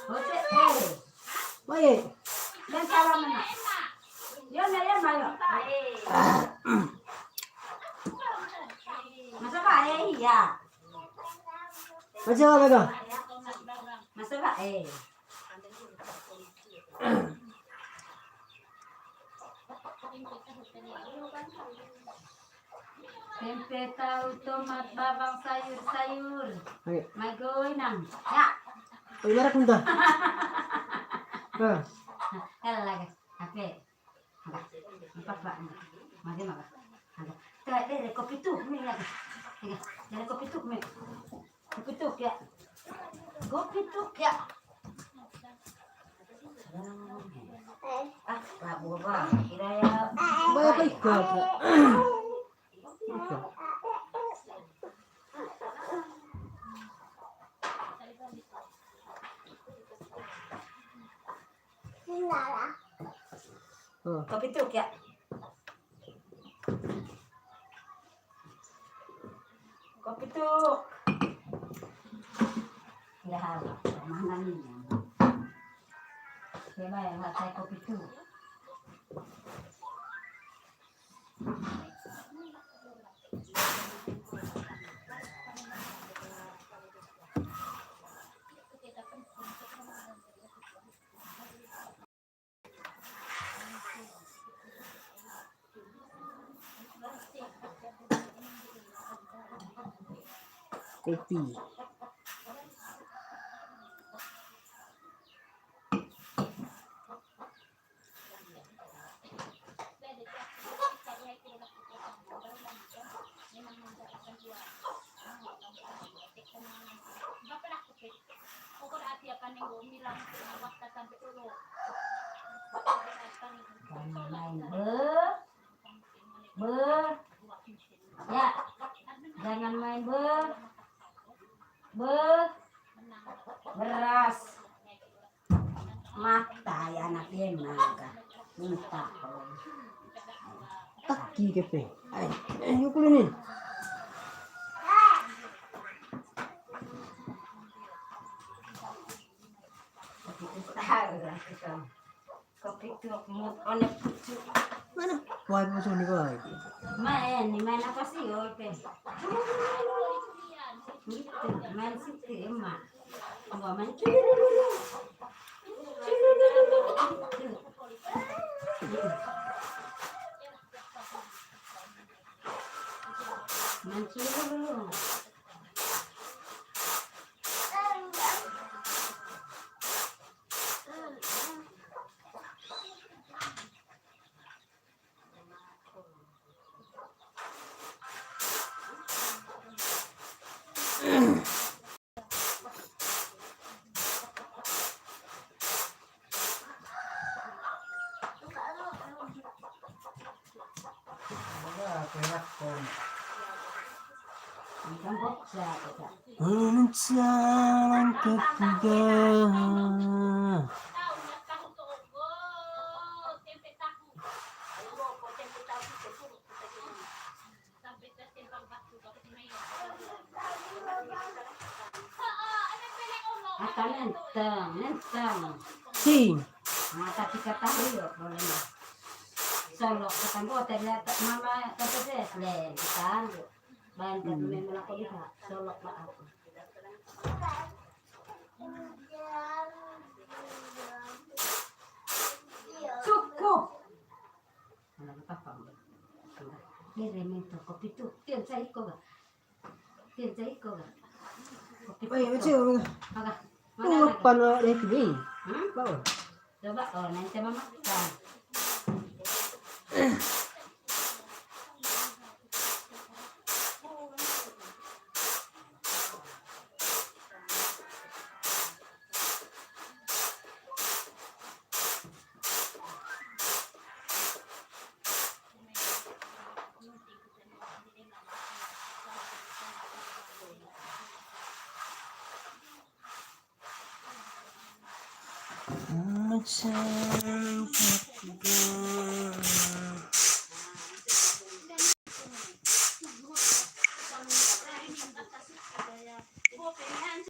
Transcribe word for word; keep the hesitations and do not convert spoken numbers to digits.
Oke, eh. Baik. Dan salam mana? Ya, ya, ya, ayo. Masa bae, iya. Masa bae, Kak? Masa bae. Tempe, tahu, tomat, bawang, sayur-sayur. Ayo. Magoi nang. Ya. Ayo, marak minta. Nah. Nah, kalah lagi. Apa? Maga. Apa, apa? Maga, maga. Maga. Tuh, deh, deh, kopi tuh, mi, ya. Ya, dari kopi tuh, mi. Kopi tuh, ya. Kopi tuh, ya. Ah, Pak Boba, kira ya. Baik, baik, baik. Kopi tuh, ya. Kopi tuh. Ya, mana nih? Coba ya, nggak saya kopi tuh. Kopi. Jangan main be, be, ya, jangan main be, be, beras. Mata ya anak dia maga. Minta. Taki kepe. Ai, eh, yuk lu nih. Kopi tuh, mau onek pucuk. Mana? Wah, pucuk nih, wah. Main, nih main apa sih, yo, Pe? Gitu, main situ, emak. Gua main. Main dulu. Menjalan ketiga. Ata nenteng, nenteng. Sing. Nah, tapi kata Rio, boleh mah. Solok, kata gua, ternyata mama, kata saya, leh, kata Rio. Bahan kata memang aku lihat, solok, Pak, aku. Cukup. Ala, apa, apa? Dia minta kopi tuh, tiang saya iko, Kak. Tiang saya iko, Kak. Kopi tuh. Oh, iya, betul. Maka, mana, mana, Kak? Lupa lo deh, ini. Hmm? Bawa. Coba, oh, nanti mama makan. Macam ketiga.